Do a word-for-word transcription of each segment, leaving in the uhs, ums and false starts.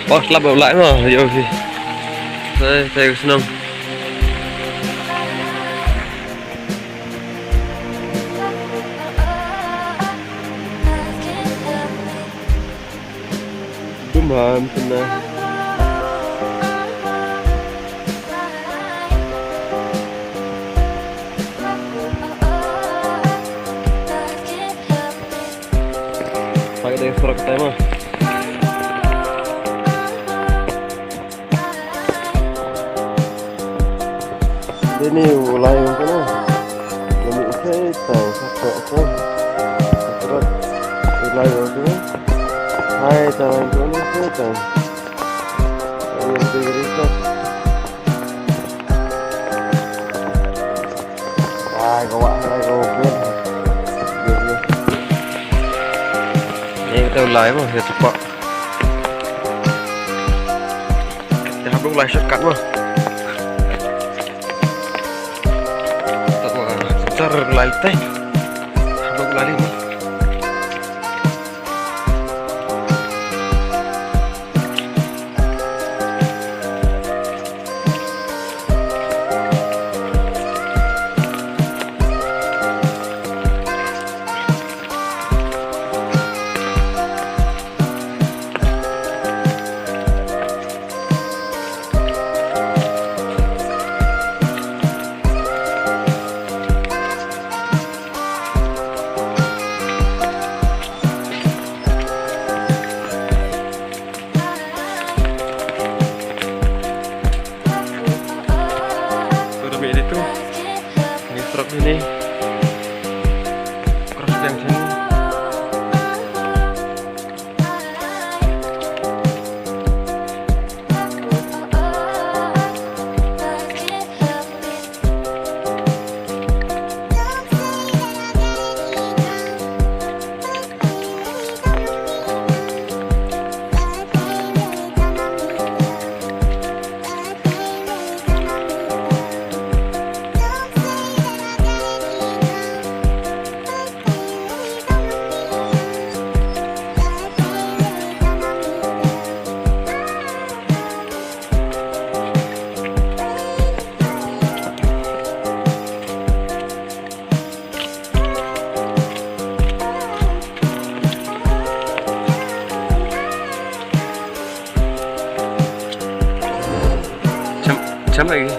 Oh, slap ba u lai mo, ïa phi. Te, te ka shnong. Dum ham kena. Pakai dari surat kita mah. Dini u lai u kena. Dini u sai tang satu tu. Surat u lai u kena. Hai tang tu ni sai tang. Ini diri tu. Ai, ka wah, ai, ka wah, ka wah. Ni kita u lai mo, ïa tu pak. Ïa hap u lai shortcut mo. Tak wah, ntar lai tai. Hap u lai mo. Sudah meh itu. Ini truk ini. Cross yang sini. Cham, cham lagi.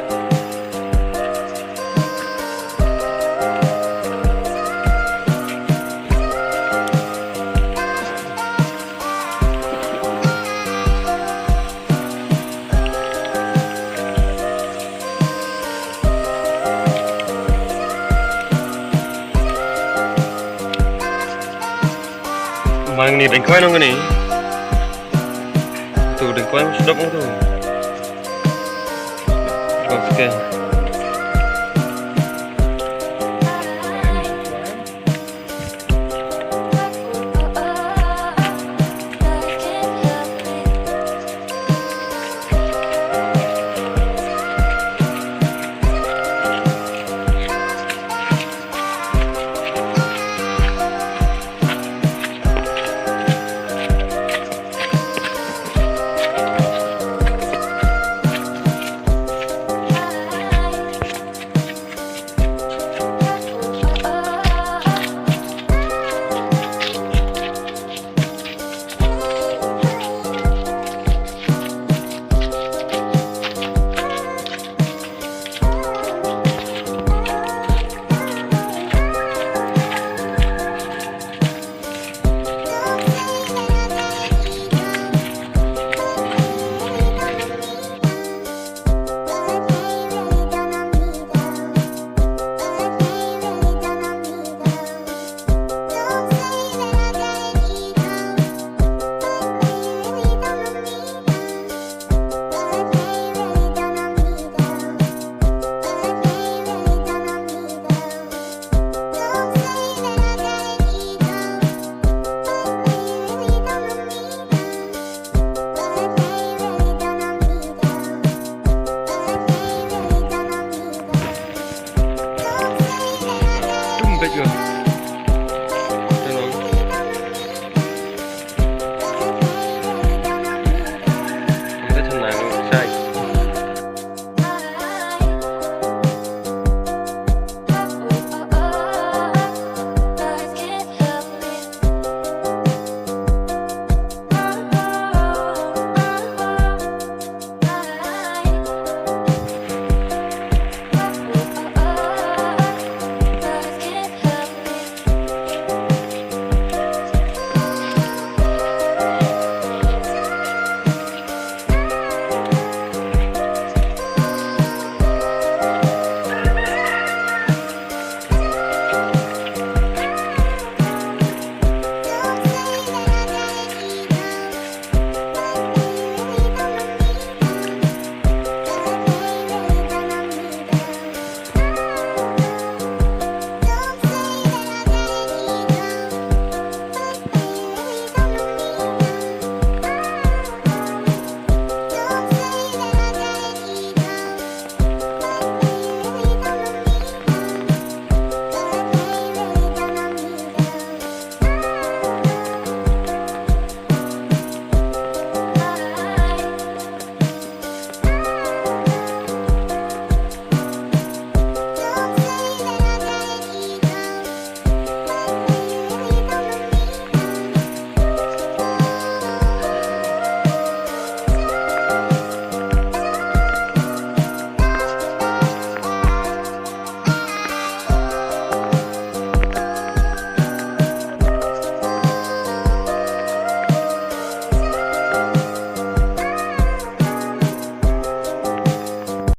Mang ni deng kwai nong ni. Tu deng kwai sdok tu. Kau sekian.